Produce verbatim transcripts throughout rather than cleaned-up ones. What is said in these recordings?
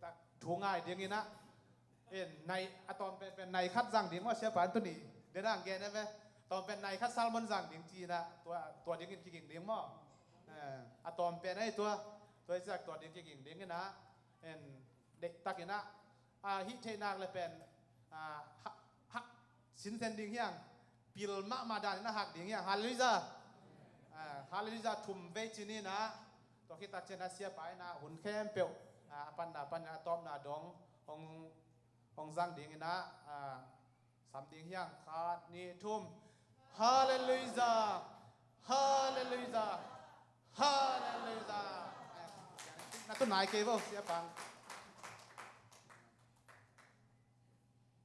Tak thu ngai dingin ah, in nai a tawm penpen nai khat zang ding maw, siapa in tuni dena ang gen e ve. Tawm pen nai khat sermon zang ding ci-in ah, tua, tua dingin kiging ding maw? Eh, a tawm pen ei tua, tua i ciak tua ding kiging dingin ah, in deihtakin ah, a, hih theihnak le pen, a, hak, hak sinsen ding hiang, pil mahmah danin a hak ding hiang. Halleluijah. A, halleluijah, thum vei cinin ah, tua khit tak ciangin ah siapa in ah hun khempeuh, a, a panna pan a tawpna dong hong, hong zang dingin ah, a, sam ding hiang. Khat, nih, thum. Halleluijah. Halleluijah. Halleluijah. Na tu nai kei vo, siapa.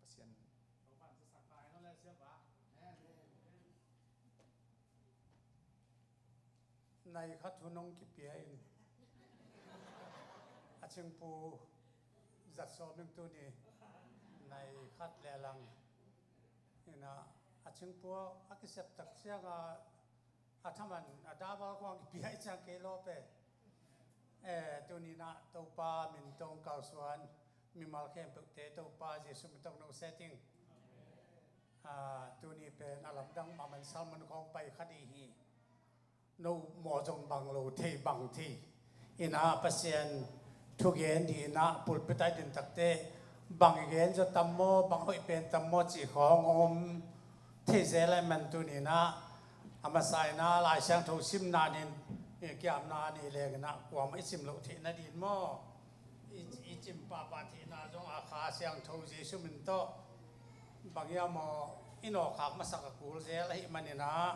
Pasian. Nai khat hun hong kipia in a cingpu zat sawm in tuni nai khat le lang in ah, a cingpu a kisep tak ciangin a thaman a daval khawng kipia i ciang kei lawp e. Eh, tuni in ah Topa min tawh kalsuan mimal khempeuhte Topa Jesu min tawh no setting. Ah, tuni pen a lamdang mahmah in sermon khawng pai kha ding hi. No maw zong bang lo thei bang thei in ah Pasian thugen dingin ah pulpit ah i din takte bang i gen zaw tam maw, bang hoih pen tam maw cih khawng om thei zel ahih man tuni in ah a masa in ah Lai Siangtho simna nin, eh, kiamna ni lengin ah kuamah i sim loh theih nading maw, i, i cim pahpah theihna zong a Kha Siangtho Jesu min tawh bang hiam maw, i nawkkhak masak a kul zel ahih manin ah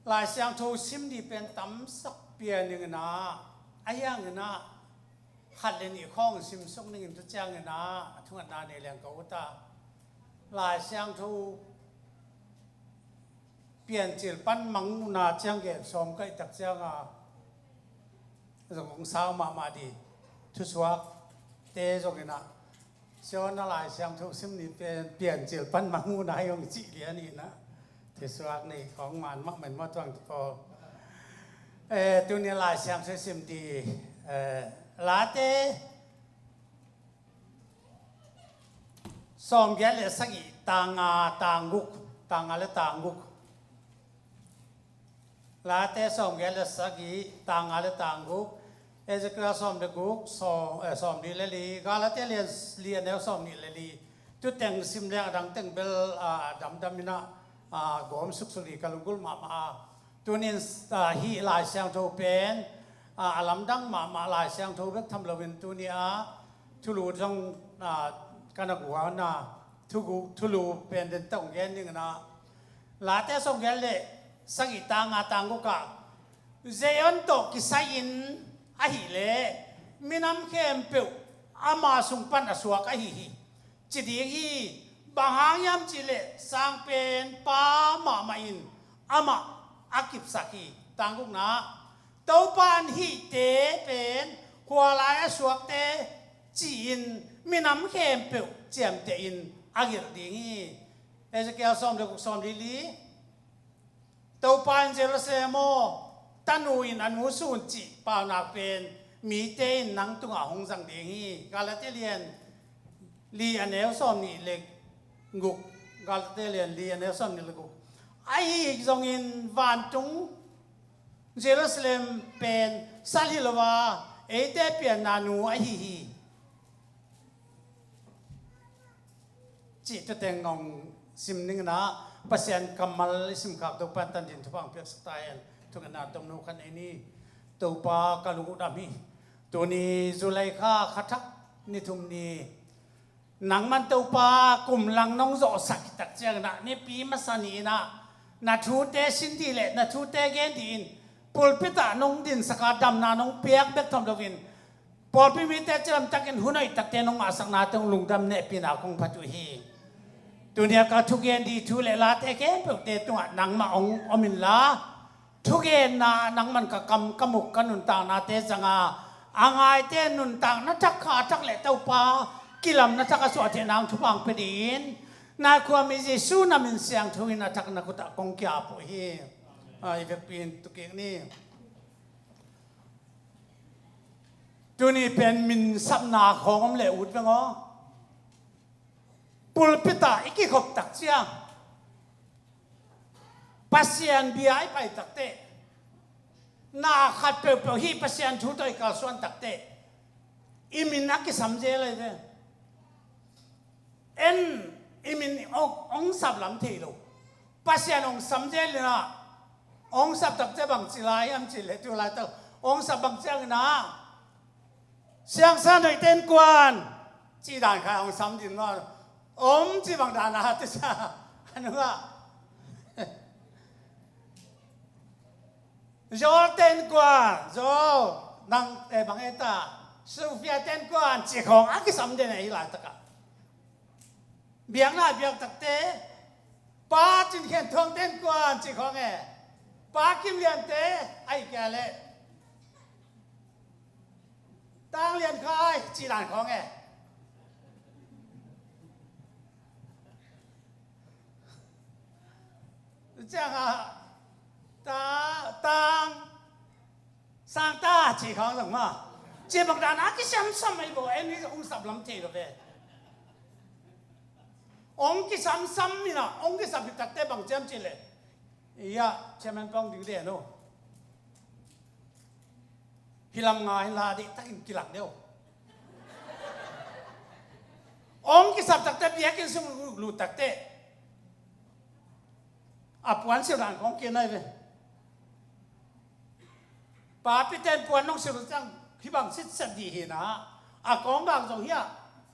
Lai Siangtho sim ding pen tamsak pian ning in ah, a hiang in ah khat le nih khawng sim suk ning in tu ciangin ah a thungetna nei leng ka ut a. Lai Siangtho Piancil pan Mangmuhna ciang gen sawm ka hih tak ciangin zong hong sau mahmah ding. Thusuakte zong in ah, Siona Lai Siangtho sim ni pen Piancil pan Mangmuhna hi hong cih lian in ah, thusuak nei khawng man mahmah in maw tuang tu pawl. Eh, tuni Lai Siangtho sim ding, eh, Late sawmgiat le sagih, tang nga, tang guk, tang nga le tang guk. Late sawmgiat le sagih, tang nga le tang guk. Ezekiel sawm le guk, sawm, eh, sawmli le li. Galatia lian li, a neu sawmnih le li. Tu teng sim leng a dang teng bel, ah, damdam in ah, ah, gawm suksuk ding ka lunggulh mahmah a. Tunin, ah, hih Lai Siangtho pen, ah, a lamdang mahmah Lai Siangtho bek tham loin tuni a thulu zong, ah, ka na guan a, thugu, thulu pen den tawh gen ning in ah, Late sawmgiat le sagih, tang nga, tang guk ah, Zion tawh kisai-in ahih leh minam khempeuh ama sung pan a suak ahi hi. Ci ding hi. Bang hang hiam cih leh Sangpenpa mahmah in amah a kipsak hi. Tang gukna, Topa an hihte pen khua lai a suakte ci-in minam khempeuh ciamtehin a gelh ding hi. Ezekiel sawm le guk, sawmli li. Topa in Jerusalem aw, tanu in a nu sun cih paunak pen mite in nang tungah hong zang ding hi. Galatia lian li, a neu sawmnih le guk. Galatia lian li, a neu sawmnih le guk. Ahi zongin vantung Jerusalem pen sal hi lo a, eite pianna nu ahi hi. Cih tu teng hong sim ning in ah, Pasian kammal i simkhak Topa in tan ding thupha hong piaksak ta hen. Thungetna tomno khat nei ni. Topa, ka lung uh dam hi. Tuni July kha, kha thak ni thum ni. Nangman Topa kum lang nong zawhsak hi tak ciangin ah, Nipi masa ni in ah na thute sin ding le na thute gen dingin pulpit ah nong dinsak a, damna nong piak bek tham loin, pawlpi mite cilamtakin hun hoih takte nong ngahsaknate hong lungdam, hehpihna kong phat uh hi. Tuni a ka thugen ding thu le late khempeuhte tungah nangmah hong om inla, thugenna nangman ka kam, ka muk, ka nuntaknate zanga, a ngaite nuntakna thak, kha thak le Topa kilamna thak a suah theihna hong thupha hong pia dingin, na khuami Jesu na min siangtho in a thak na khutah kong kiap uh hi. A, i vekpi in tu kik ni. Tuni pen minsapna khawng om leh ut veng aw. Pulpit ah i kikhop tak ciang Pasian bia i pai takteh, na khat peuhpeuh hih Pasian thu tawh i kalsuan takteh, i min a kisam zel ahi ve. En, i min hong, hong sap lam thei lo. Pasian hong sam zel in ah, hong sap takteh bang ci lai hiam cih leh tu laitak hong sap bang ciangin ah, Siangsa Neih Ten Kuan cih dan khat hong sam ding maw. Om cih bang dan a tu sa a nungah Joel Ten Kuan, Joel, nang, eh, bang e ta, Sophia Ten Kuan cih khawng a kisam den e hih laitakah. Biakna biak takteh, Pa Cin Khen Thuang Ten Kuan cih khawng e, Pa Kim Lian te, ahih kei leh Tang Lian Khai cih dan khawng e. Ciangah ta, tang, sang ta cih khawng zong maw. Cih bang dan a kisiamsam ahi bo, en hih hong sap lam thei lo ve. Hong kisamsam in ah, hong kisam hi takteh bang ciam cih leh, ia, chairman pawng ding de no. Hih lam nga hi la dih takin kilak deuh. Hong kisap takteh, biakinn sung lut takteh, a puansilh dan khawng kia nai ve. Papi ten puan nong silh ciang hih bang sitset dih hi na. A kawnggak zong hi a,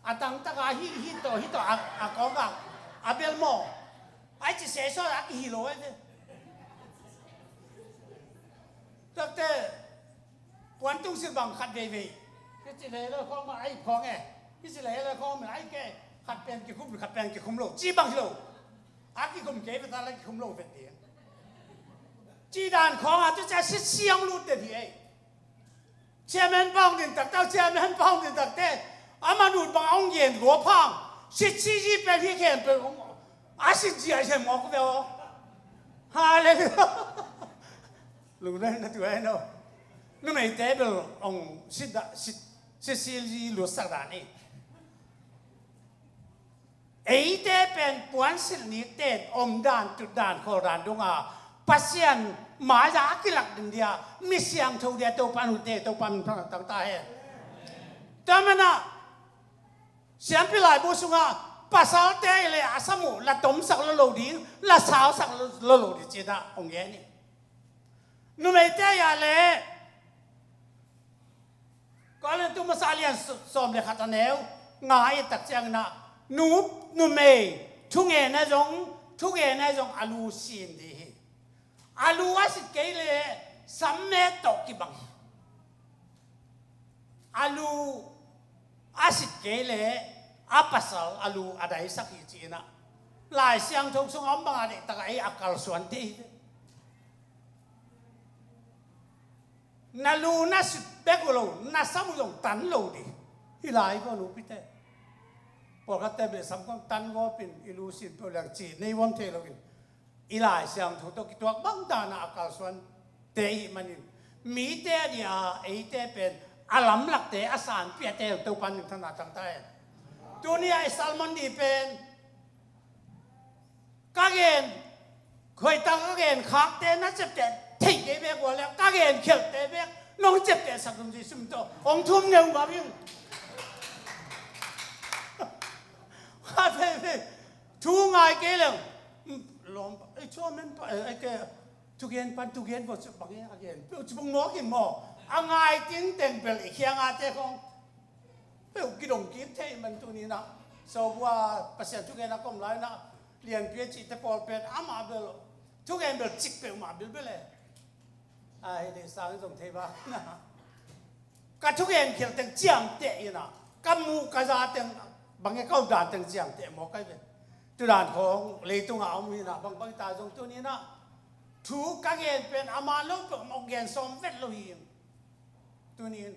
a tangtaka hih, hih tawh, hih tawh a, a kawnggak a bel maw. Ai ci sesawt a kihi lo ai ve. Takte puantung silh bang khat veivei. Kici lele khawng ma ai khawng e. Kici lele khawng ma ai ke. Khat pen kikhum, khat pen kikhum lo. Ci bang hi lo. A kikhum kei ve ta la kikhum lo vet ding. Ci dan khawng a tu cia sit siang lut den hi ei. Chairman pawng din takte, chairman pawng din takte. Ama nut bang a hong gen gua phang. Sit si ji pen hi khen pen hong. A sit ji a hi mawk ve aw. Hallelujah. Lungdam na tu ai no. Numeite bel hong sit da, sit, sit si ji lusak dan hi. Eite pen puansilh nikten omdan, tutdan, khawldan dunga Pasian mai-a a kilak ding dia, mi siangtho dia Topa nute, Topa min thang tang ta hen. Tua mana siampi laibu sunga pasalte le a sam uh la tomsak lo lo ding, la sausak lo lo ding cina hong gen hi. Numeite a le Korintu masa lian sawm le khat a neu nga i tak ciangin ah, nu, numei thungetna zong, thungetna zong a lu sin ding hi. A lu a sit kei le sam met tawh kibang hi. A lu a sit kei le a pasal a lu a daisak hi ci-in ah, Lai Siangtho sungah om bangah deihtakah ei a kalsuan thei hi. Na lu na sit bek uh lo, na sam uh zong tan lo ding. Hi lai ko nupite. Pawlkhatte beh sam kong tan gawpin i lu sin peuh liang ci nei vuam thei loin, i Lai Siangtho tawh kituak bang dana a kalsuan te ihih manin, mite a dia eite pen a lamlakte a sanpiate Topa min thana tangta hen. Tuni a i sermon dih pen ka gen, hoihtak ka gen khakte na ciapteh thei kei bek ua le ka gen khialte bek nong ciapteh sak dum Jesu min tawh hong thum neu ngam ing. Kha thei ve. Thu ngai kei leng lawm ei chua men pa ei ke thugen pan thugen ko chu bang e a gen peuh chu bang maw kin maw. A ngai ting teng bel i khiangate khong peuh kidong kik thei man tuni na. Sobua Pasian thugen a kom lai na, Lianpi a cihte pawl pen amah bel thugen bel cik peuhmah bilbel e. Ai, deih sang zong thei bang na. Ka thugen khial teng ciamteh in ah, ka muh ka za teng bang e ka um dan teng ciamteh maw kai ve. Tu dan khawng leitungah a om hi na, bangbang ta zong tuni na. Thu ka gen pen ama lo peuh mawk gen sawm vet lo hi. Tuni in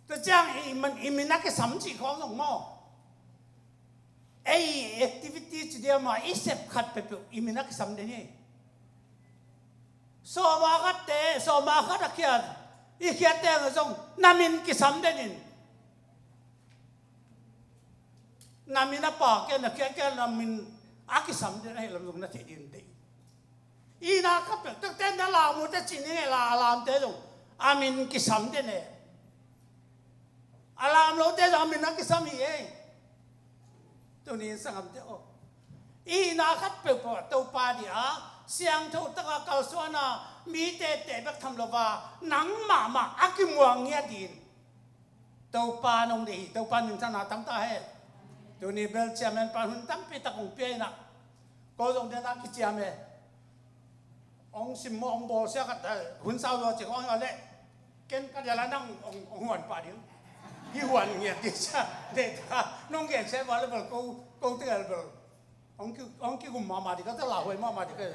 Tua ciang i man, i min a kisam cih khawng zong maw. Ei activity ci dia ma i sep khat peuhpeuh i min a kisam den hi. Sawma khat te, sawma khat a kia I khiatte zong na min kisam den in. Na min a pha kei, na khiat kei, na min a kisam den ahih lam zong na theih ding deih. Itna khat peuh, takte na lam uh teh ci ning e, la a lamte zong a min kisam den e. A lam lote zong a min a kisam hi e. Tuni in sanggamte aw, itna khat peuhpeuh ah Topa ding a siangtho taka kalsuan a, mite teh bek tham lo a, nangmah mah a kimuang ngiat ding Topa nong deih hi. Topa minthanna tang ta hen. Tuni bel chairman pan hun tampi tak hong pia in ah, ko zong den a kiciam e. Hong simmawh, hong bawlsia khat, eh, hun sau lua cik hong a leh, ken ka dial a nang hong, hong huan pah ding. Hih huan ngiat ding sia, deih ta, nong gen sia bel, bel ko, ko te bel hong ki, hong kigum mahmah ding ka, ta lauhuai mahmah ding ka.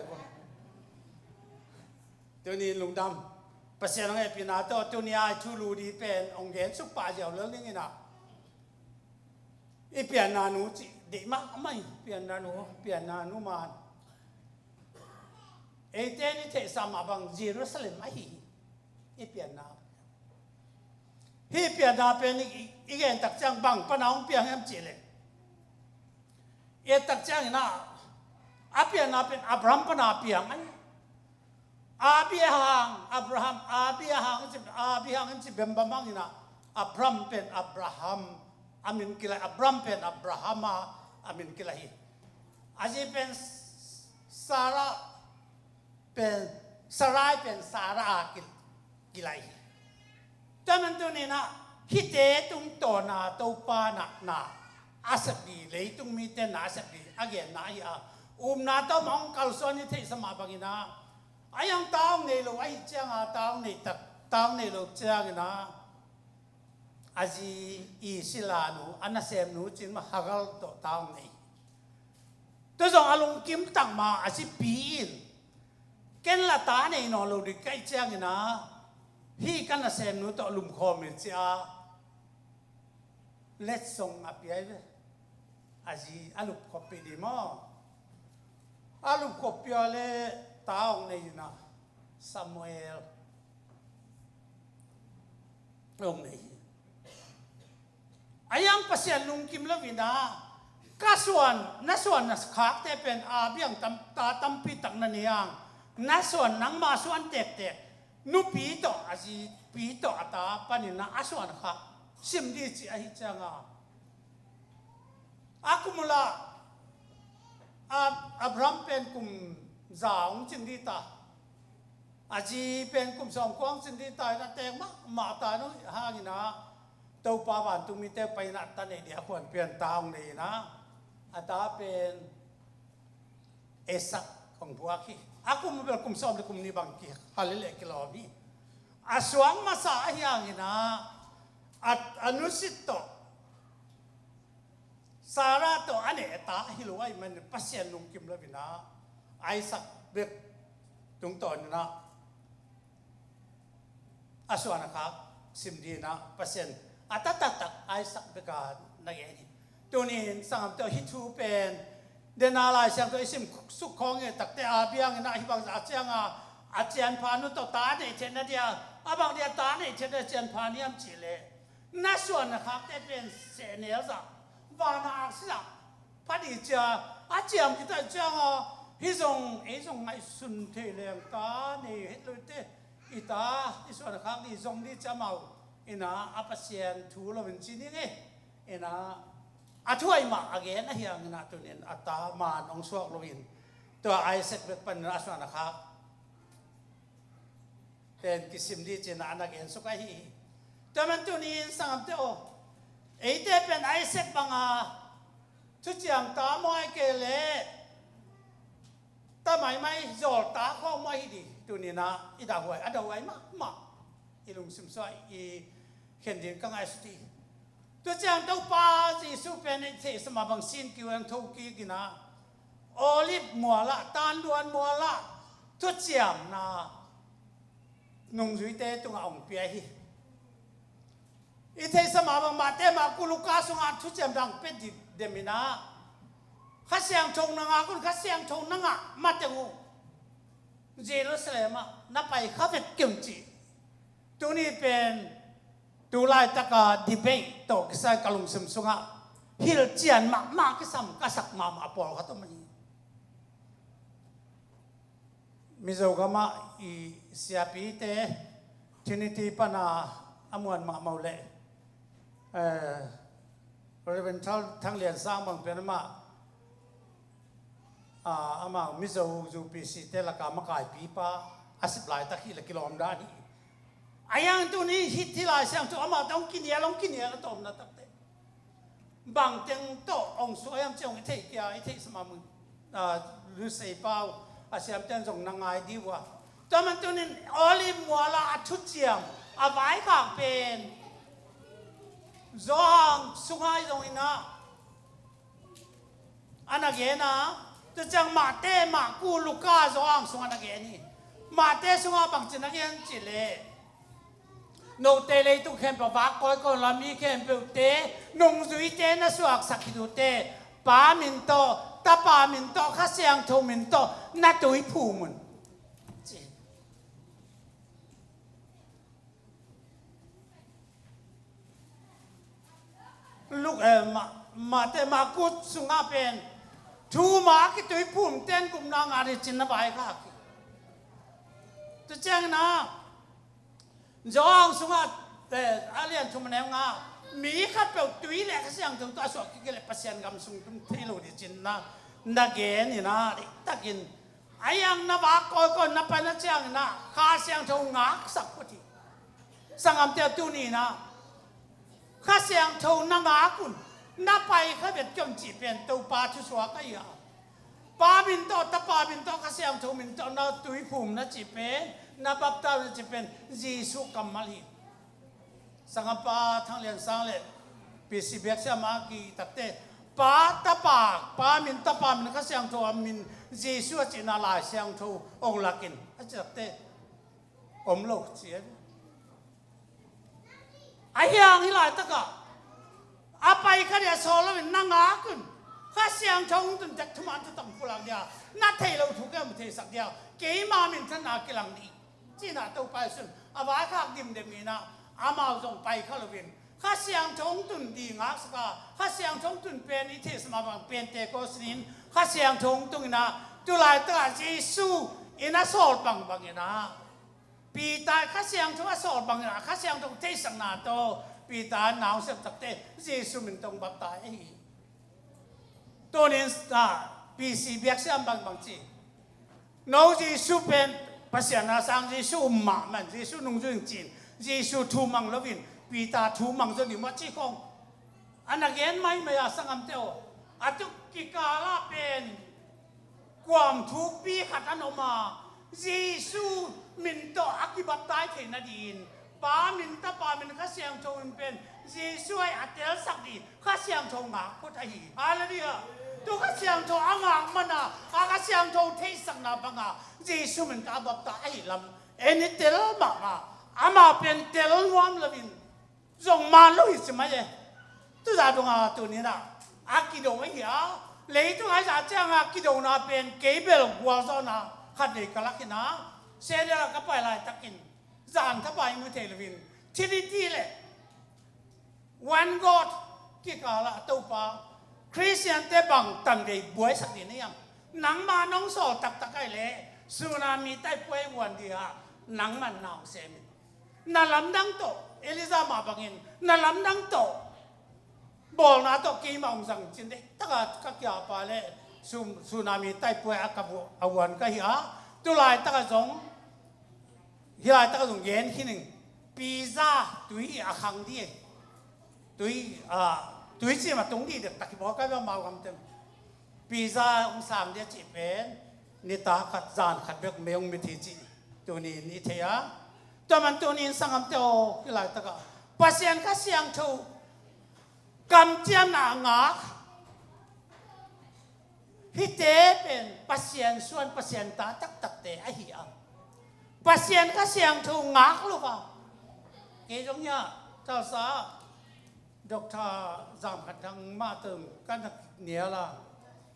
Tuni lungdam, Pasian hong hehpihna tawh tuni a i thulu ding pen hong gen suk pah ziau lel ning in ah, i pianna nu cih deih mahmah hi. Pianna nu, pianna nu man. Eite in i theihsa mah bang Jerusalem ahi hi. I pianna, hih pianna pen i, i, i gen tak ciang bang pana hong piang hiam cih leh, i et tak ciangin ah, a pianna pen Abraham pana piang ahi. Abi a hang, Abraham, Abi a hang in ci, Abi a hang in ci bembam hangin ah, Abraham pen Abraham a min kilai, Abraham pen Abraham a, a min kilai hi. A zi pen Sarah pen, Sarai pen Sarah a ki, kilai hi. Tua man tuni in ah, hihte tungtawn a Topa na a sep ding, leitung mite na a sep ding a genna ahi a, upna tawh mah hong kalsuan i theihsa mah bangin ah, a hiang ta hong nei lo ahih ciang a, ta hong nei tak, ta hong nei lo ciangin ah, a zi i sila nu, a nasem nu cin mah Hagar tawh ta hong nei. Tua zong a lungkim tak mah a zi pi in, ken la ta nei nawn lo ding ka hih ciangin ah, hih ka nasem nu tawh lumkhawm in ci a, letsong a pia hi ve. A zi a lupkhop pih ding maw. A lupkhop pia leh ta hong nei in ah, Samuel hong nei hi. A hiang Pasian lungkim lo in ah, ka suan, na suan na khakte pen Abi a hang tam, ta tampi tak na nei a, na suan, nangma suan tektek nupi tawh, a zipi tawh a ta panin ah a suan khak sim ding cih ahih ciang a, a kum uh lah, Ab-, Abraham pen kum za hong cin ding ta. A zi pen kum sawm kua hong cin ding ta in ah, teng mahmah ta in ah, hangin ah, Topa vantungmite pai in ah, ta neih ding a khuan pian ta hong nei in ah, a ta pen Isaac hong phuak hi. A kum bel kum sawm le kum nih bang kihal leh kilawm hi. A suang masa ahi hangin ah, a, a nusit tawh Sarah tawh a neh ta hi lo ahih manin Pasian lungkim lo in ah, Isaac bek tungtawn in ah, a suan a khak sim ding in ah Pasian a taktaktak Isaac bek a na gen hi. Tuni in sanggamte aw, hih thu pen, den a Lai Siangtho i sim suk khawng i et tak teh, Abi hangin ah hih bang zah ciang a, a cianpha nu tawh ta neih theihna ding a, a bang ding a ta neih theihna cianpha hiam cih leh, na suan na khakte pen sehnel zah, van a aksi zah pha ding ci a, a ciam khit ciang a, hih zong, ei zong ngaihsun thei leng ta nei het lo te, i ta, i suan a khak ding zong ding ci a, amau in ah a Pasian thu lo in ci ning e. In ah, a thuai mah a gen ahi hangin ah, tuni in a ta man hong suak lo in, tua Isaac bek panin a suan a khak pen kisim ding ci in ah a na gen suk ahi hi. Tua man tuni in sanggamte aw, eite pen Isaac bang a thuciam ta maw, ahih kei leh ta maimai zawl ta khawng maw hi ding, tuni in ah i dahhuai, a dahhuai mahmah, i lungsim sung ah i khen ding ka ngaihsut hi. Tua ciang Topa Jesuh pen i theihsa mah bang sin kiu hong tho kik in ah, Olive mual ah, tanluan mual ah thuciamna nungzuite tungah hong pia hi. I theihsa mah bang Mate, Marku, Luka sungah thuciam dang pia ding dem in ah, Kha Siangtho na ngak un, Kha Siangtho na ngah mateng uh Jerusalem ah na pai kha vet kei un ci. Tuni pen tu laitaka debate tawh kisai ka lungsim sungah hilhcian mahmah kisam ka sak mahmah pawlkhat om hi. Mizo gamah i siapite Trinity pana a muan mahmah uh leh, eh, Reverend Thang Lian Sang bang pen amah, ah, amah Mizo U P C te laka makaipipa a sep laitak hi le kilawm dan hi. A yang tuni hih Lai Siangtho amah tawh hong kinial, hong kinial a tawmna takte bangteng tawh hong suak hiam ci hong i theih kia, i theih sama mun, ah, Lusei Pau a siamten zong na ngai dih uh a. Tua man tunin Olive muala a thuciam a vaikhak pen Johan sungah zong inah a na gen a, tua ciang Mate, Marku, Luka, Johan sungah na gen hi. Mate sungah bangci na gen cih leh, note leitung khempeuh vak kawikawi la mi khempeuhte nungzuite na suaksak khit uh teh, Pa min tawh, Tapa min tawh, Kha Siangtho min tawh na tuiphum un. Ci. Luk, eh, ma, Mate, Marku sungah pen thuma a kituiphum ten gupna ngah ding cin na vaikhak hi. Tua ciangin ah Johan sungah, eh, a lian thum a neu nga, mi khatpeuh tui le Kha Siangtho tawh a suak kik leh Pasian gam sung tung thei lo ding cin na, na gen inah diktakin a yang na vak kawikawi na pai na ciangin ah Kha Siangtho ngaksak phot hi. Sangamte, tuni inah Kha Siangtho na ngak un. Na pai kha vet kiam cih pen Topa thusuak ahi a. Pa min tawh, Tapa min tawh, Kha Siangtho min tawh na tuiphum na cih pen, na baptise na cih pen Jesuh kammal hi. Sangampa Thang Lian Sang le P C Biak Siam a kihtakte, Pa, Tapa, Pa min, Tapa min, Kha Siangtho a min, Jesuh a cihna Lai Siangtho hong lakin a cihtakte om lo ci a. A hiang hih laitakah a pai kha dia sawl loin na ngak un. Kha Siangtho hong tun tek thuman thutak pulak dia, na theih loh thu kei hong theisak dia, keima minthanna kilang dih. Cihna Topa Jesuh in a vaikhak dimdem inah amau zong pai kha loin Kha Siangtho hong tun ding ngaksak a, Kha Siangtho hong tun pen i theihsa mah bang Pentecost ni-in Kha Siangtho hong tung inah tu laitakah Jesuh in a sawl bangbang inah Peter Kha Siangtho a sawl bang inah Kha Siangtho theihsakna tawh Peter in na hong sep takte Jesuh min tawh hong baptise ahi hi. Tunin, ah, P C Biak Siam bangbang ci. No Jesuh pen Pasian a sang Jesuh um mahmah in, Jesuh nungzui in ci-in, Jesuh thu mang loin Peter thu mang zo ding maw ci khong a na gen maimai a, sangamte aw. A tu kikal ah pen kuam thukpi khat an om a, Jesuh min tawh a kibaptise theih nadingin Pa min, Tapa min, Kha Siangtho min pen Jesuh ahi a telsak ding Kha Siangtho ngak phot ahi. Halleluiah. Tu Kha Siangtho a ngak mana a Kha Siangtho theihsakna banga Jesuh min tawh a baptise ahi lam en i tel mahmah. Amah pen tel nuam loin zong man lo hi ci mai e. Tuzah dongah tuninah a kido ahi a, leitung ahi zah ciangah kidona pen kei bel gualzawhna khat nei ka lak hi a, Seattle ah ka pai laitakin zan thapai mu thei loin Trinity le One God kikalah Topa Khristiante bang tangdei buaisak ding na hiam? Nangmah nong sawl taktak ahih leh tsunami taipuai uan dih ah nangman na hong sem in. Na lamdang tawh, Elijah mah bangin na lamdang tawh, bawlna tawh keimah hong zang cin deihtaka ka kiapa le tsunami taipuai a ka a uan ka hi a, tu laitaka zong, hi laitaka zong gen khin ing. Pisa tui a khang dih, tui, ah, tui cim a tung dih dektak hi baw ka bia mau gamten. Pisa hong sang dia cih pen nitak khat zan khat bek mei hong mit hi cih tuni in i thei a. Tua man tuni in sangamte aw, hih laitaka Pasian Kha Siangtho kamciamna a ngak hihte pen Pasian suan, Pasian ta taktakte ahi a, Pasian Kha Siangtho ngak lo a. Kei zong hiah Tulsa Doctor Zam Khan Thang mah tawh ka na nial a,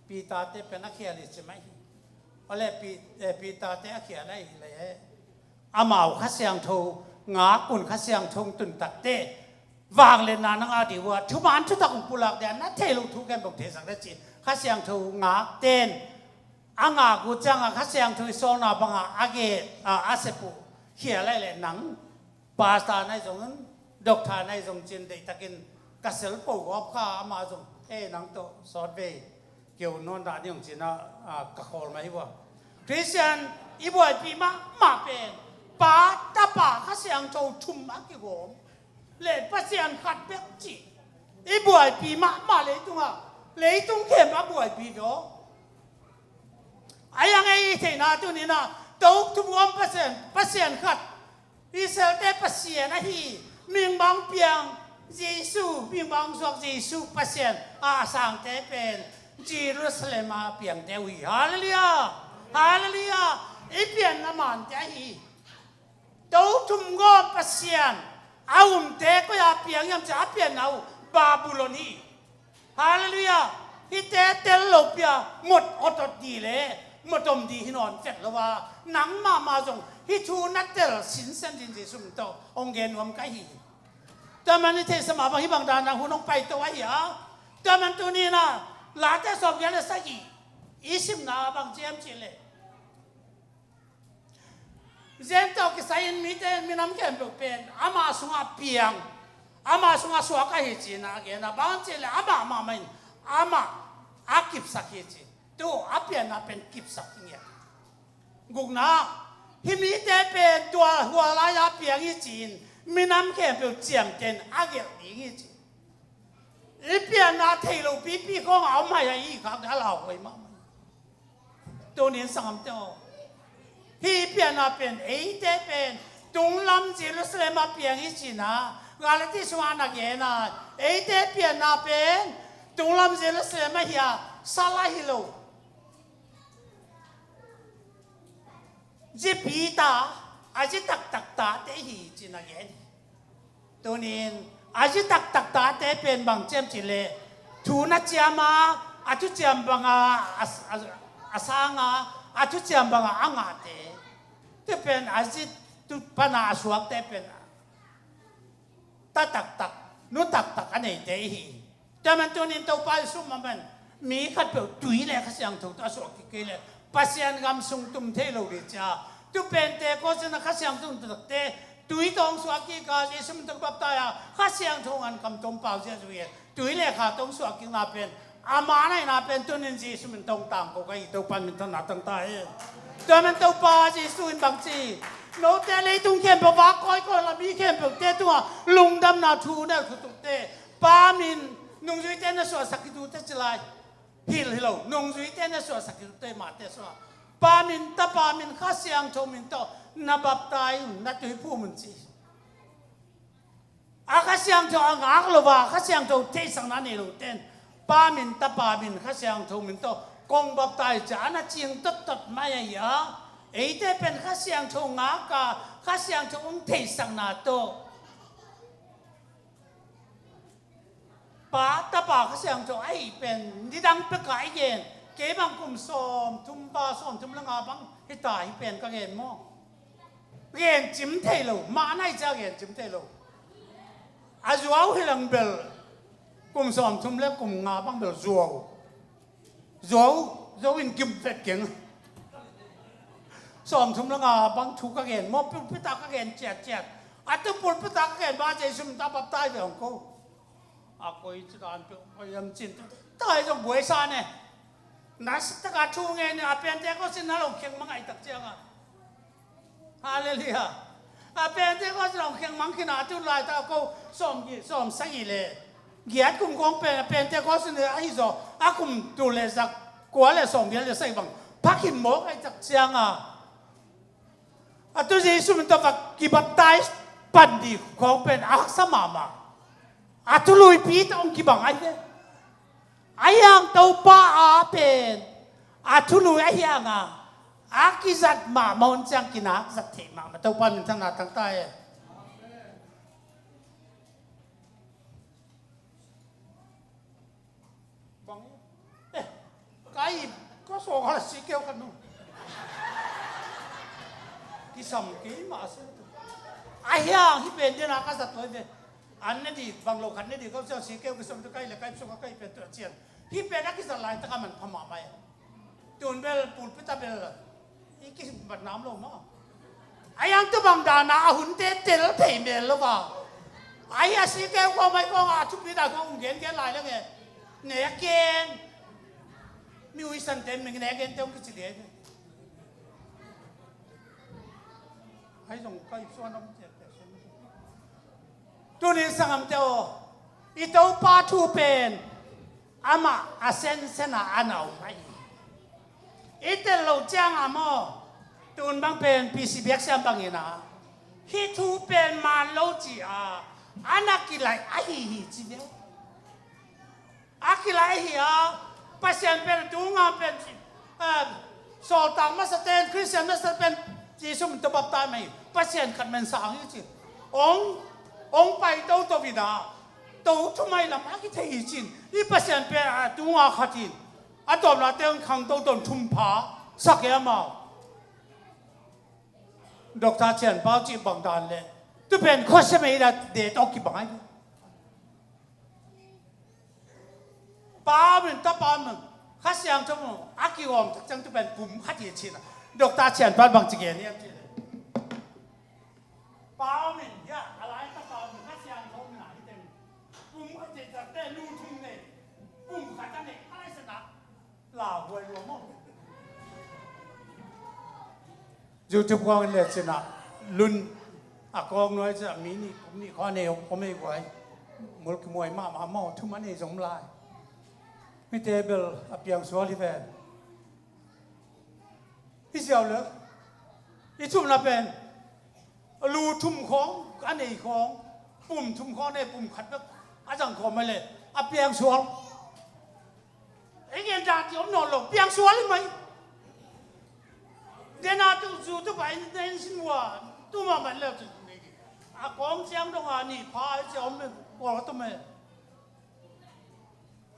Peter te pen a khial hi ci mai hi. Awle Pi-, eh, Peter te a khial ahih leh amau Kha Siangtho ngak un, Kha Siangtho hong tun takteh vangliatna na ngah ding uh a, thuman thutak hong pulak ding a, na theih loh thu khempeuh theisak na ci. Kha Siangtho ngak ten a ngak uh ciangah Kha Siangtho i sawlna bangah a get a, a sep uh khia lai leh nang pastor na hi zongin, doctor na hi zong cin deihtakin ka sel po gawp kha, amah zong, "Eh, nang tawh sawt vei, keu nawn dah ni hong," cin a, a, ka khawl mah hi uh a. Khristian i buaipi mahmah pen Pa, Tapa, Kha Siangtho thum a kigawm le Pasian khat bek ci. I buaipi mahmah leitungah, leitung khempeuh a buaipi daw. A yang ei i theihna tuninah to thum gawm Pasian, Pasian khat. Israelte Pasian ahi, mihing bang piang Jesu, mihing bang suak Jesu Pasian a, a sangte pen Jerusalem a piangte uh hi. Halleluiah! Halleluiah! I pianna mante ahi. To thum gawm Pasian a umte koi a piang hiam cih a pianna uh Babylon hi. Halleluiah! Hihte tel lopi a mot otot dih le mot om dih hi nawn vet lo a, nang mahmah zong hih thu na tel sinsen ding Jesu min tawh hong gen nuam ka hi. Tua man i theihsa mah bang hih bang dana hun hong paito ahi a. Tua man tuni-in a Late sawmgiat le sagih i simna bang ci hiam cih leh, Zen tawh kisai-in mite, minam khempeuh pen ama sungah piang, ama sungah suak ahi ci-in a gen a, bang hang hiam cih leh amah mahmah in amah a kipsak hi ci. Tu a pianna pen kipsak hi ngiat. Gukna, hih mite pen tua hua lai-a piang hi ci-in minam khempeuh ciamteh in a gelh ding hi ci. I pianna thei lo pipi khawng a om hai a, i khak a lauhuai mahmah. Tunin sanggamte aw, hih pianna pen eite pen tunglam Jerusalem ah piang hi ci-in a Galati sungah na gen a, eite pianna pen tunglam Jerusalem ahi a, sal ahi lo. Zi pi ta, a zi taktak tate hi ci-in a gen hi. Tunin a zi taktak tate pen bang ci hiam cih leh thu na ciam a, a thuciam banga a, a, a sang a, a thuciam banga a ngahte. Tua pen a zi tu pana a suakte pen ta taktak, nu taktak a neite i hi. Tua man tunin Topa Jesu mahmah in mi khatpeuh tui le Kha Siangtho tawh a suah kik kei leh Pasian gam sung tum thei lo ding ci a. Tu Pentecost in a Kha Siangtho tum takte tui tawh hong suah kik a, Jesu min tawh baptize a, Kha Siangtho ngan kam tawh hong pau ziahziah hi. Tui le kha tawh hong suah kikna pen a man ahihna pen tunin Jesu min tawh hong tangko ka hi. Topa min thanna tang ta hen. Tua man Topa Jesu in bang ci, note leitung khempeuh vak kawikawi la mi khempeuhte tungah lungdamna thu na thutukte, Pa min, nungzuite na suahsak hi tute ci lai. Hilh hi lo, nungzuite na suahsak hi tute, mate suah. Pa min, Tapa min, Kha Siangtho min tawh na baptize un, na tui phum un ci. A Kha Siangtho a ngak lo a, Kha Siangtho theihsakna nei lo ten, Pa min, Tapa min, Kha Siangtho min tawh kong baptize ci a, a na cing tottot mai ahi a. Eite pen Kha Siangtho ngak a, Kha Siangtho hong theihsakna tawh Pa, Tapa, Kha Siangtho ahi pen nidang peka i gen. Kei bang kum sawmthum pa, sawmthum le nga bang hita hi pen ka gen maw? Gen cim thei lo, mah nai cia gen cim thei lo. A zuau hi lang bel kum sawmthum le kum nga bang bel zuau. Zuau, zuau in kim vet keng. Sawmthum le nga bang thu ka gen maw, pulpit ah ka gen ciatciat. A tu pulpit ah ka gen ba Jesu min ta baptize ve hong ko. A koi ci dan peuh koi lam cin tu tai zong buai sa ne. Na si taka thu ngen a Pentecost in na lo kheng mangai tak ciang a. Halleluiah. A Pentecost in hong kheng mang khin a tu laitak ko sawm gi, sawm sagih le giat kum kong pen a Pentecost in ahi zaw a kum tul le zak kua le sawm giat le sagih bang pha khin mawk ai tak ciang a. A tu Jesu min tawh va kibaptize pan dih khawng pen a haksa mahmah. A thuluipi tawh hong kibang ahi ve. Ahi hang Topa a pen a thului ahi hang a, a kizat mahmah hun ciang kinak zat theih mahmah. Topa min thanna tang ta e. Bang e. Eh, ka ip, ka sawng a la si keu ka nu. Kisam kei mah a si tu. A hiang hih pen dena ka zat tuai ve. An ne di bang lo khat ne di kau siang si keu kisam tu kai le kai sung a kai pen tu a cian. Hih pen a kizat laitak a man pha mahmah e. Tun bel pulpit a bel i kimat nam lo maw. A hiang tu bang dana a hunte tel thei mel lo va. A hia si keu kua mai kua a thupi dan kua ung gen gen lai leng e. Ne a gen. Mi ui san te mi ne a gen te ung kici liai ve. Ai zong kai suan om ciat te suan. Tuni sangamte aw, i Topa thu pen amah a sensen a ana om ahi. I tel lo ciang a maw, tun bang pen P C biak siam bangin a hih thu pen man lo ci a ana kilaih ahi hi ci ve. A kilaih hi a, Pasian pen tunga pen, eh, sawltak masa ten, Khristian masa pen Jesu min tawh baptai mai, Pasian khat men sang hi ci. Ong, ong pai toto ina, to thumai lam a kithei hi cin. I Pasian pen a tunga khat in, a tawpna ten khang toto thum pha sak e amau. Doctor Cian Pau cih bang dan le, tu pen khuasia mei da de tawh kibang ai. Pa min, Tapa min, Kha Siangtho min, a kigawm tak ciang tu pen pum khat hi cin a. Doctor Cian Pau bang ci gen hiam cih leh, Pa min, ya, a lai Tapa min, Kha Siangtho min a hi teng. Pum khat hi tak te lu thum nei, pum khat a nei, a lai sana. Lauhuai lua maw. YouTube kong le cina lun a kong nuai cia mi ni kum ni kho nei om ei guai. Mul kimuai mahmah maw, thum a nei zong lai. Mite bel a piang sual hi ven. Hi ziau le i thumna pen lu thum khawng a nei khawng, pum thum khawng nei, pum khat bek a zang khawng mai le a piang sual. Ei gen dan ci om nawn lo, piang sual hi mai. Dena tu zu tu bai na in sin ua, tu ma man le tu nei di. A kong ciang dong a ni pha ai ci om me, kua tu me.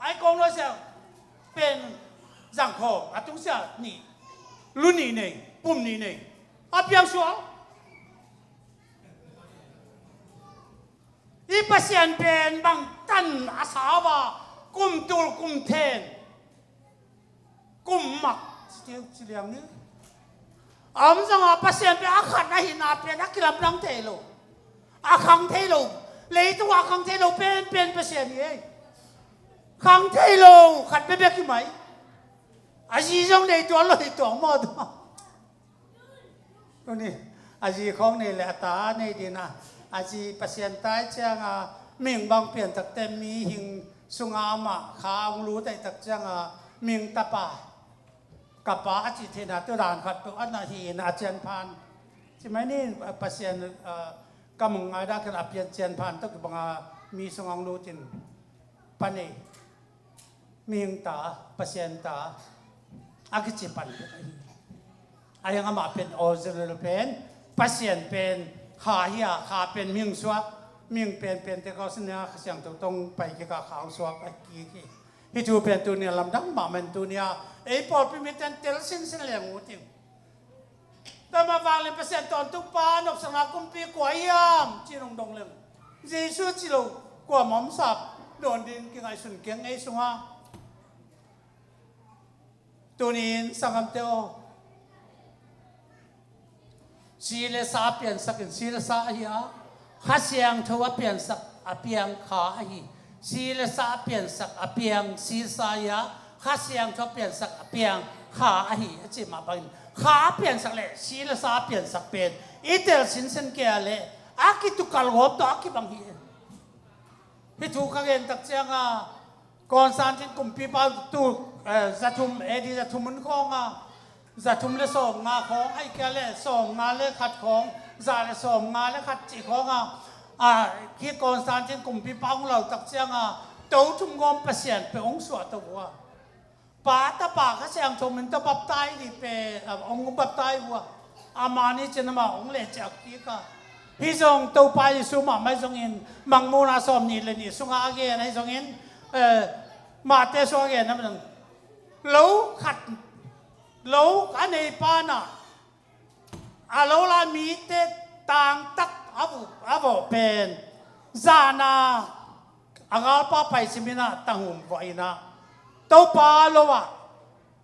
Ai kong lo sia pen zang khawng, a tung sia ni. Lu ni nei, pum ni nei. A piang sual. I Pasian pen bang tan a sau a, kum tul kum then, kum mak, ci teu ci liang ni. A om zong a Pasian pen a khat na hihna pen a kilamdang thei lo. A khang thei lo. Leitung a khang thei lo pen pen Pasian hi ei. Khang thei lo khat bebek hi mai. A zi zong nei tuan lo hi tuang maw tuang. Tuni a zi khawng nei le a ta nei dina, a zi Pasian tai cianga mihing bang pian takte mihing sunga amah kha hong lut ai tak cianga mihing tapa, ka pa a cih theihna tu dan khat tu a na hi in a cian phan. Ci mai ni Pasian, ah, ka mung ngai dak in a pian cian phan tawh kibanga mi sunga hong lut in pa nei. Mihing ta, Pasian ta, a kici pan bek ahi. A hiang amah pen original pen, Pasian pen kha hi a, kha pen mihing suak, mihing pen pen te kau sin a Kha Siangtho tong pai kik a kha hong suak a kik hi. Hih thu pen tuni a lamdang mahmah in tuni a ei pawlpi miten tel sinsin leng uh ting. Tua mah vanglian Pasian tawntung pa nopsakna kumpi kua hiam ci nong dong leng, Jesu ci lo, kua mawmsap dawn din kingaihsun keng ei sunga. Tunin sanggamte aw, si le sa a piansak in si le sa ahi a, Kha Siangtho a piansak a piang kha ahi. Si le sa a piansak a piang si le sa ahi a, Kha Siangtho a piansak a piang kha ahi a ci mah bangin, kha a piansak le si le sa a piansak pen i tel sinsen kei a le a kitukal gawp tawh a kibang hi. Hih thu ka gen tak cianga Constantine kumpipa tu, eh, zathum, A D zathum hun khawnga, zathum le sawmnga khawng, ahih kei a le sawmnga le khat khawng, za le sawmnga le khat cih khawnga, a, khi Constantine kumpipa hong lau tak cianga to thum gawm Pasian peuh hong suahto uh a, Pa, Tapa, Kha Siangtho min tawh baptai dih pen, a, hong baptai uh a, a mani cin amah hong leh ciah kik a. Hih zong Topa Jesu mahmah zongin Mangmuhna sawm nih le nih sungah a gen ahi zongin, eh, Mate sungah a gen a, lo khat, lo a nei pa na a lo la mite tangtak a vawh pen zahna a galpa paicing in ah tanghum vawh in ah, Topa lo ah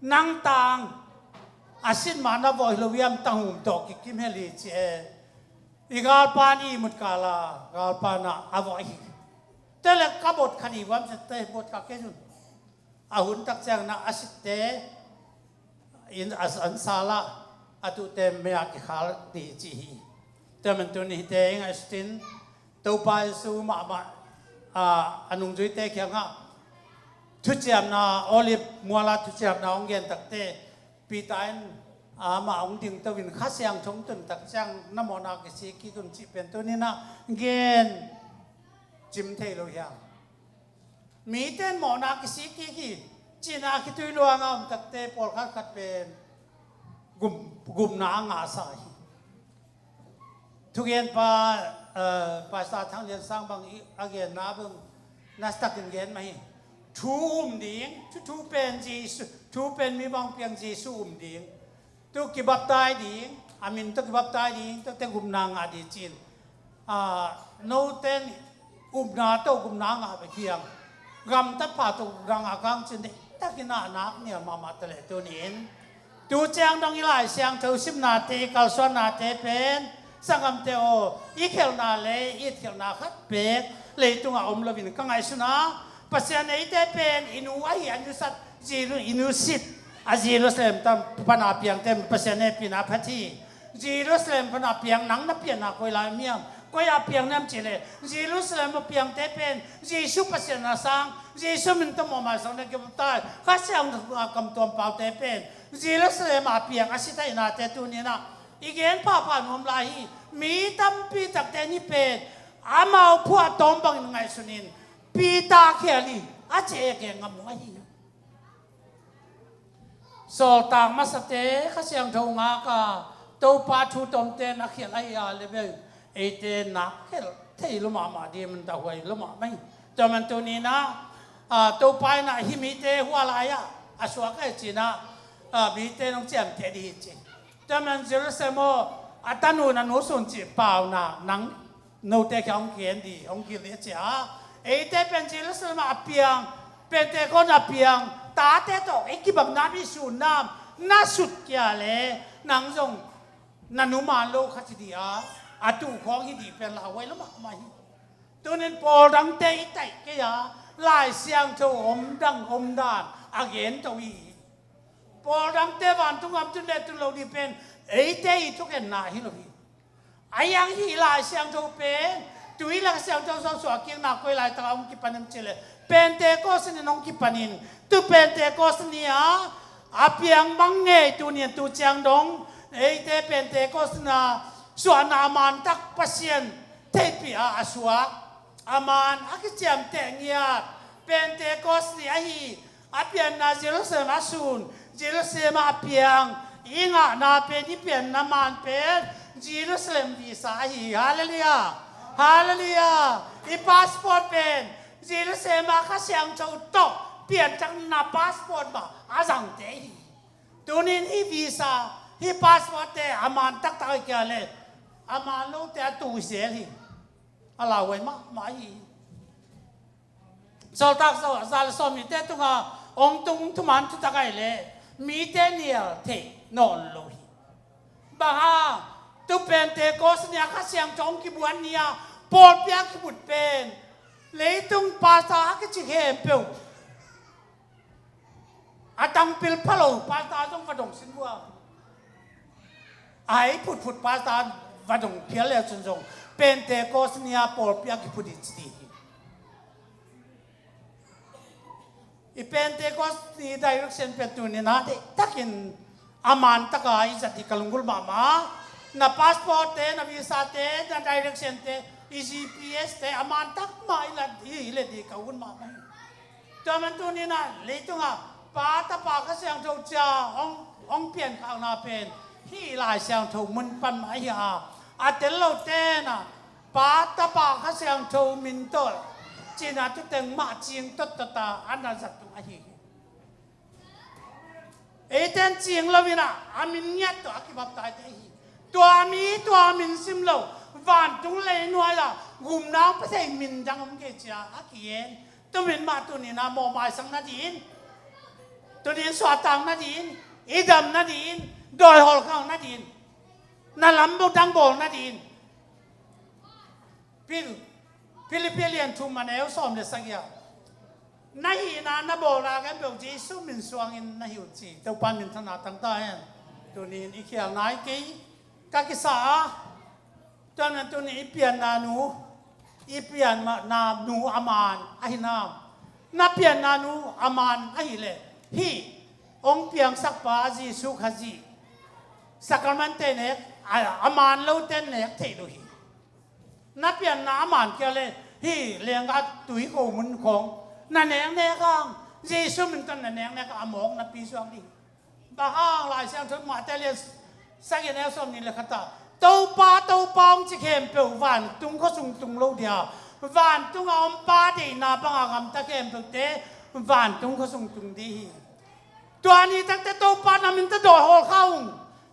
nang tang a sin mah na vawh hi lo hiam, tanghum tawh kikim hel hi ci e. I galpa in ihmut kal a, galpa in ah a vawh hi. Tua leh ka bot khat hi vuam sette bot kal kei zun. A hun tak ciangin ah a sitte in a, an sal ah, a tuhte mei ah kikhal ding ci hi. Tua man tuni hihte i ngaihsutin, Topa Jesu mahmah a, a nungzuite kiangah thuciamna, Olive mual ah thuciamna hong gen takteh, Peter in amah hong dingto in, Kha Siangtho hong tun tak ciang na mawhna kisik kik un, cih pen tuni in ah gen cim thei lo hiam? Mite in mawhna kisik kik hi, cihna khitui luang a om takteh pawlkhat khat pen gum, gupna a ngahsa hi. Thugenpa, eh, Pastor Thang Lian Sang bang i, a genna bang nasatak in gen mah hi. Thu um ding, thu, thu pen Jesu, thu pen mi bang piang Jesu um ding. Tu kibaptai ding, a min tawh kibaptai ding, tuate gupna ngah ding ci-in. Ah, note in upna tawh gupna ngah bek hi hang, gamtat pha tawh gupna ngah kang cin, deihtakin ah nak nial mahmah ta leh tuni-in. Tu ciang dong i Lai Siangtho simnate, i kalsuannate pen, sanggamte aw, i khelhna le i it khelhna khat pek leitungah om loin ka ngaihsun a, Pasian eite pen i nu ahi, a nusat Jeru-, i nusit a Jerusalem tam pana piangte Pasian hehpihna phat hi. Jerusalem pana piang nang na pianna koi lai om hiam? Koi ah piang na hiam cih leh, Jerusalem a piangte pen Jesu Pasian a sang, Jesu min tawh mawhmaisang na kibaptai, Kha Siangtho a kamtuam paute pen Jerusalem a piang a si theihnate tuni-in ah i gen phapha nuam lai hi. Mi tampi takte in hih pen amau phuahtawm bangin ngaihsunin, Peter khial hi, a ci e, kei ngam uh ahi. Sawltak masate Kha Siangtho ngak a, Topa thu tawmte in a khial ahi a leh bel, eite nak khelh thei lua mahmah ding, man dahhuai lua mahmah hi. Tua man tuni-in ah, ah, Topa in ah hih mite hua lai-ah a suak ahi ci-in ah, ah, mite in hong ciamteh ding hi ci. Tua man Jerusalem aw, a tanu na nu sun cih paunak nang note kiang hong kigen ding, hong hilh ding a ci a. Eite pen Jerusalem ah a piang, Pentecost a piang, tate tawh i kibang nam, i sun nam na sut kei a leh nang zong na nu man lo khat hi ding a, a tuh khawng hi ding pen lauhuai lua mahmah hi. Tuni-in pawl dangte i taih kei a, Lai Siangtho om dang om dan a gen to hi. Pawl dangte vantung gam tun le tun lo ding pen eite i thukhenna hi lo hi. Ahi hang hih Lai Siangtho pen, tu i Lai Siangtho suahsuah kikna koi laitak ah hong kipan hiam cih leh, Pentecost ni-in hong kipan in, tu Pentecost ni-a a piang bang ngei tuni-in tu ciang dong eite Pentecost ni-a suahna a mantak Pasian theihpih a a suak, a man a kiciamteh ngiat Pentecost ni ahi, a pianna Jerusalem a sun, Jerusalem a piang, i ngahna pen, i pianna man pen Jerusalem visa ahi. Halleluiah. Halleluiah. I passport pen Jerusalem a Kha Siangtho tawh pianthakna passport mah a zangte hi. Tuni-in hih visa, hih passport te a man taktak hi kei a leh a man lote a tuh zel hi. A lauhuai mahmah hi. Sawltak za, za le sawm mite tungah hong tung thuman thutak ahih leh mite nial theih nawn lo hi. Bang hang, tu Pentecost ni-a Kha Siangtho hong kibuan ni-a pawlpi a kiphut pen leitung pastor a kici khempeuh a tangpil pha lo pastor zong va dong sin vua. A hai phutphut pastor va dong phial le cun zong Pentecost ni-a pawlpi a kiphut hi ci ding hi. I Pentecost ni direction pen tuni-in ah deihtakin a man taka i zat hi ka lunggulh mahmah. Na passport te, na visa te, na direction te, i G P S te a man tak mah i let, i let hi ka hun mahmah hi. Tua man tuni-in ah leitungah Pa, Tapa, Kha Siangtho cia hong, hong piankhakna pen hih Lai Siangtho mun pan mah ahi a, a tel lote in ah Pa, Tapa, Kha Siangtho min tawh cihna thuteng mah cing tottot a a na zat uh ahi hi. Eite in cing lo-in ah a min ngiat tawh a kibaptaite hi. Tua mi, tua min sim lo, Vantung leinuai ah gumnang pia thei min dang om kei ci-a a ki-en. Tumin mah tuni-in ah mawhmaisang nadingin, tuni-in suahtak nadingin, i dam nadingin, dawi hawlkhak nadingin, na lamdang bawl nadingin. Pil, Philippi lian thum a neu sawm le sagih ah, na hihna na bawlna khempeuh Jesu min suangin na hih un ci. Topa min thangah tang ta hen. Tuni-in i khialna hi kei, ka kisa a, tua ahih manin tuni-in i pianna nu, i pianna nu a man ahi nam? Na pianna nu a man ahih leh, hih hong piangsakpa Jesu Khazih sakramentte nek a, a man lote nek theih lo hi. Na pianna a man kei leh hih lenggah tui khomun khawng na neknek hang, Jesu min tawh na neknek hang a mawk napi suak ding. Bang hang? Lai Siangtho Mate lian sagih a neu sawmnih le khat ah, Topa, Topa, hong ci khempeuh vantung khuasung tung lo ding a, vantung a om Pa deihna banga gamta khempeuhte vantung khuasung tung ding hi. Tua ni takte Topa na min tawh dawi hawlkhak un,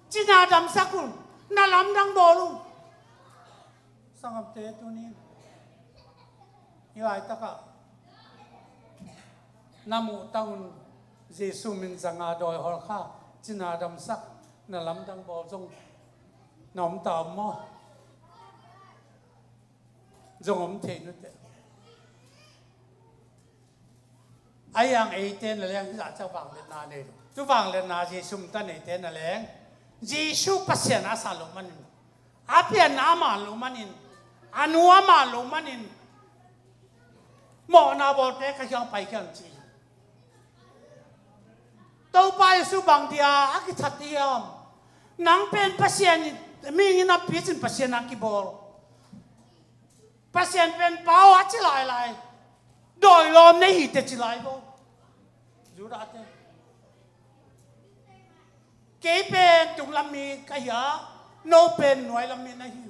cina damsak un, na lamdang bawl un. Sanggamte, tuni-in hih laitakah na muh tang un. Jesu min zanga dawi hawlkhak, cina damsak, na lamdang bawl zong na om ta om maw? Zong om thei nute. A hiang eite na leng hih zah ciang vangliatna nei lo. Tu vangliatna Jesu min tawh neite na leng, Jesu Pasian a san loh manin, a pianna a man loh manin, a nu a man loh manin, mawhna bawlte ka kiang pai khia un ci. Topa Jesu bang dia a kithat hiam? Nang pen Pasian mihing in a picin Pasian a kibawl. Pasian pen Pa aw a ci lailai. Dawi lawm nei hi teh ci lai baw. Judah te. Kei pen tunglam mi ka hi a, no pen nuailam mi na hi.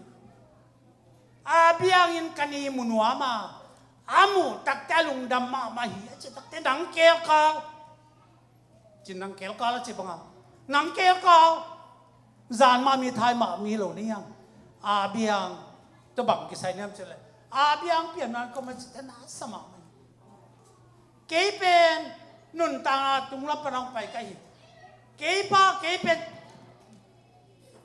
A biangin ka ni mu nuam a, a muh takte a lungdam mahmah hi a cih takte nang kelkal. Cin nang kelkal a cih bangah, nang kelkal. Zan mah mi, thai mah mi lo ni hiam? A biang tua bang kisai niam cih leh, a biang pianna kong a cihte na sa mahmah hi. Kei pen nuntakna tunglam pan hong pai ka hi. Kei pa, kei pen,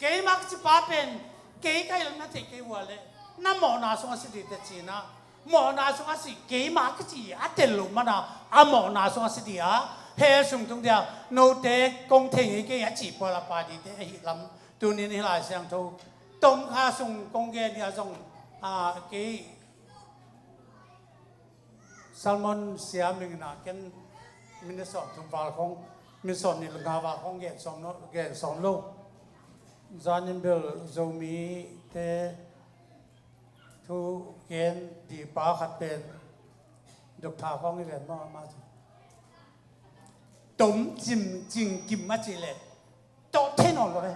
keimah kici pa pen, kei ka hilh na theih kei uh leh, na mawhna sung a si ding teh ci-in ah, mawhna sung a si, keimah kici a tel loh mana, a mawhna sung a si ding a, hell sung tung ding a, note kong thei ngei kei a cih pual a pai ding teh ahih lam, tuni-in hih Lai Siangtho tomkha sung kong gen hi a zong, a, kei Salmon Siam in ah ken minute sawm thum val khong, minute sawm nih le nga val khong gen sawm lo, gen sawm lo. Zanin bel Zomite thu gen ding pa khat pen Doctor khong hi ven maw, amah thu tom cim cing kim a cih leh tawh thei nawn lo ve.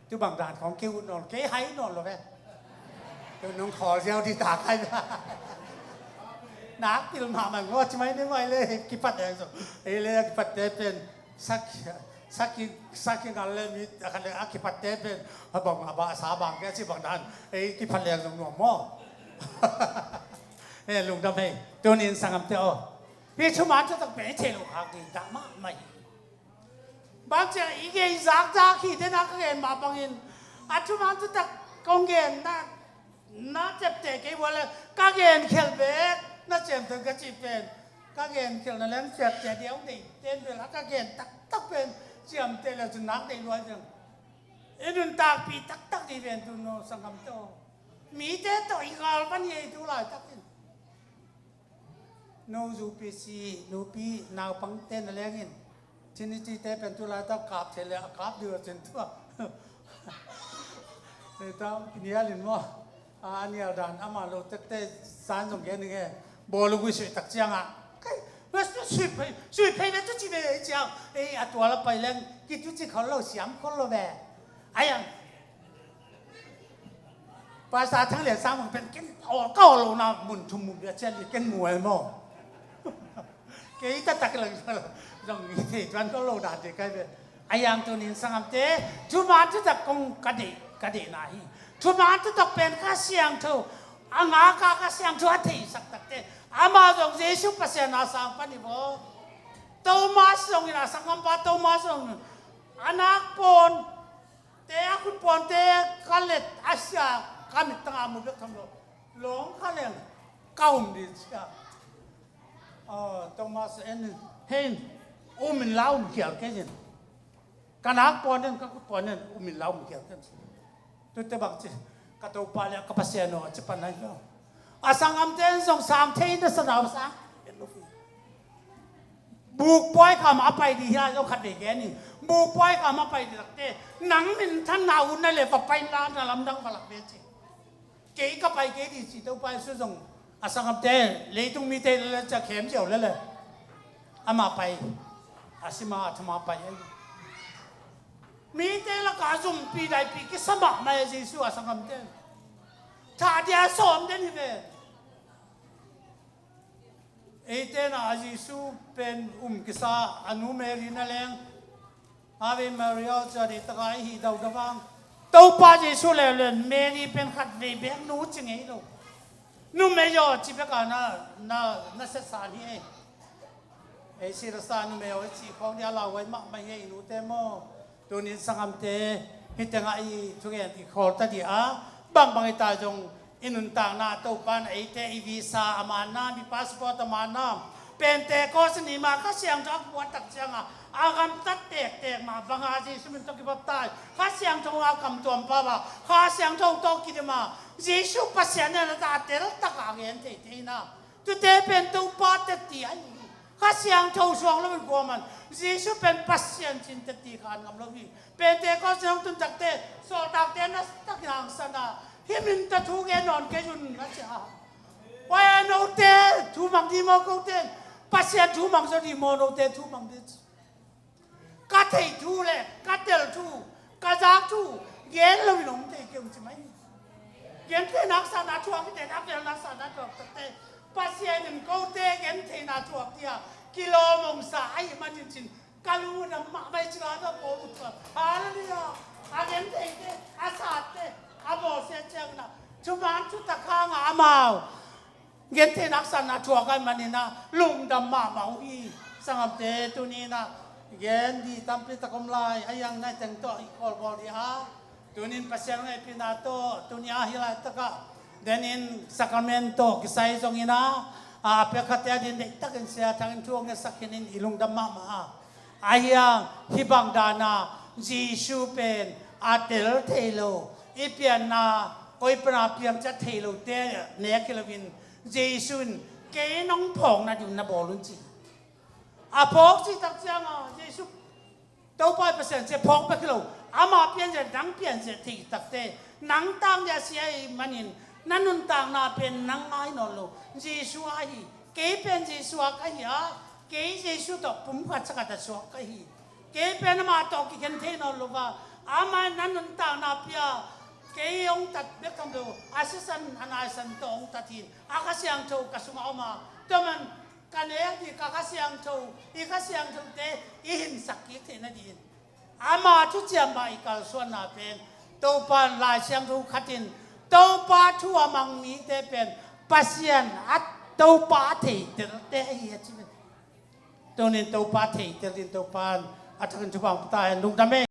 Tu bang dan khong kei ut nawn, kei hai nawn lo ve. Kei nong khawl ziau ding ta khai ve. Nak pil mahmah ngaw ci mai ni mai le, kipat deng zo. Ei le kipat te pen sak, sak ki, sak ki ngal le mi a khat le a kipat te pen a bang a ba sa bang kei ci bang dan. Ei kipat leng zong nuam maw. Ei lungdam hei. Tunin sanggamte aw, hih thuman thutak pen i theih loh khak ding dah mahmah hi. Bang ciang i gei zakzak hi den a ka gen mah bangin, a thuman thutak kong gen na, na ciapteh kei uh a le, ka gen khial bek na ciamteh ka cih pen, ka gen khial na leng ciapteh diau nei ten bel a ka gen taktak pen ciamteh le cun nak deih luai ding. I nuntakpih taktak ding ven tu no sanggamte aw. Mite tawh i galvan hi ei tu laitakin. No U P C nupi naupangte na lengin, Trinity te pen tu laitak kap thei le a kap ding a cin tua. Nial in maw, a nial dan ama lo tette san zong gen ning e. Bawl uh gui suih tak ciangah, kai, sui phei, sui phei ve tu ci ve ei ciang, ei a tual a pai leng kitu ci khol lo, siam khol lo ve. Ai ang Pastor Thang Lian Sang bang pen ken aw, ka aw lohna mun thum mun bia cian ken mual maw. Kei taktak lang zong i thei tuan ka lo dan te kai ve. A yang tunin sanggamte, thuman thutak kong ka deih Ka deihna hi. Thuman thutak pen Kha Siangtho a ngak a, Kha Siangtho a theisak takte, amah zong Jesu Pasian a sang pan hi vaw. Thomas zongin, a sanggampa Thomas zongin, a nak pawn te, a khut pawn te ka let a sia, ka mit tangah mu bek tham lo. Lawng kha leng ka um ding sia. Aw, Thomas en, hei, um in la, um khial kei in. Ka nak pawn den, ka khut pawn den, um in la, um khial kei in. Tute bang ci, ka Topa le ka Pasian aw, ci pan lai lo. A sanggamte in zong sang thei na sa nau sang. Buk pawikhamah a pai ding hi a, zong khat vei gen ni. Buk pawikhamah a pai ding takte, nang minthanna hun na le va pai in la, na lamdang va lak ve ci. Kei ka pai kei ding ci, Topa Jesu zong a sanggamte, leitung mite le le, cia khem ziau le le. Amah pai, a sima a thama pai ahi. Mite lakah zumpi daipi kisa mahmah e Jesu a sanggamte. Thah dia sawm den hi ve. Eite na a Jesu pen um kisa a nu Mary na leng. Ave Maria, cia dei taka i hi dauda vang. Topa Jesu leuleu in Mary pen khat vei bek nu ci ngei lo. Numei aw ci beka na, na, na setsan hi ei. Ei sila sa numei aw i ci khawng dia lauhuai mahmah hi ei, i nute maw. Tunin sanggamte, hih tengah i thugen i khawl ta dih a, bangbang i ta zong i nuntakna Topa in eite i visa a manna, mi passport a manna, Pentecost ni mah Kha Siangtho a puaktak ciangah a gamtat tektek mah banga Jesu min tawh kibaptai, Kha Siangtho a kamtuam pau a, Kha Siangtho tawh kidim a, Jesu Pasian in a ta a teltak a gen theithei na. Tute pen Topa teti ahi hi. Kha Siangtho suang loin kuaman Jesu pen Pasian cin teti khan ngam lo hi. Pentecost hong tun takte, sawltakte na takin hangsan a, hih min tawh thu gen nawn kei un a ci a. Wai a, note thu mang dih maw, kote Pasian thu mang zaw dih maw, note thu mang dih. Ka theih thu le ka tel thu, ka zak thu gen loin om thei kei un ci mai. Gentheihna haksatna thuak hite, a velna haksatna thuak takte, Pasian in kote gentheihna thuak dia kilawm hong sa ahih manin cin ka lungdam mahmah hi ci, ka pawl uh thuak. Halleluiah. A gentheite, a satte, a bawlsia ciangin a thuman thutak hangah amau gentheihna haksatna thuak ahih manin a lungdam mahmah uh hi. Sanggamte, tuni-in a gen dih tampi tak om lai, a hiang nai teng tawh i kawlkawl dih a. Tunin Pasian ngaihpihna tawh, tuni a hih laitakah denin sakrament tawh kisai zongin a, a piakkhatte a din deihtakin Sia Thang in thu hong ngetsak khin in i lungdam mahmah a. A hiang hih bang dana Jesu pen a tel thei lo, i pianna koi pana piang ciat thei lote nek hi loin, Jesu in kei nong phawkna ding na bawl un ci. A phawk cih tak cianga Jesu Topa i Pasian ci a phawk bek hi lo, ama pianzia nang pianzia thei takte, nang tang dia sia ahih manin na nuntakna pen nang ngai nawn lo. Jesu a hi, kei pen Jesu a ka hi a, kei Jesu tawh pumkhat sakhat a suak ka hi. Kei pen amah tawh kikhen thei nawn lo va, amah in na nuntakna pia, kei hong tat bek tham lo, a sisan a naisan tawh hong tat hi. A Kha Siangtho ka sungah om a, tua man ka nek dih ka Kha Siangtho, i Kha Siangthote i hinsak kik theihna dih in. Ama thuciam mah i kalsuanna pen, Topa in Lai Siangtho khat in, Topa thu a mang mite pen Pasian a, Topa a theitelte ahi a ci ve. Tunin Topa a theitelte in Topa in a thakin thupha hong pia ta hen, lungdam e.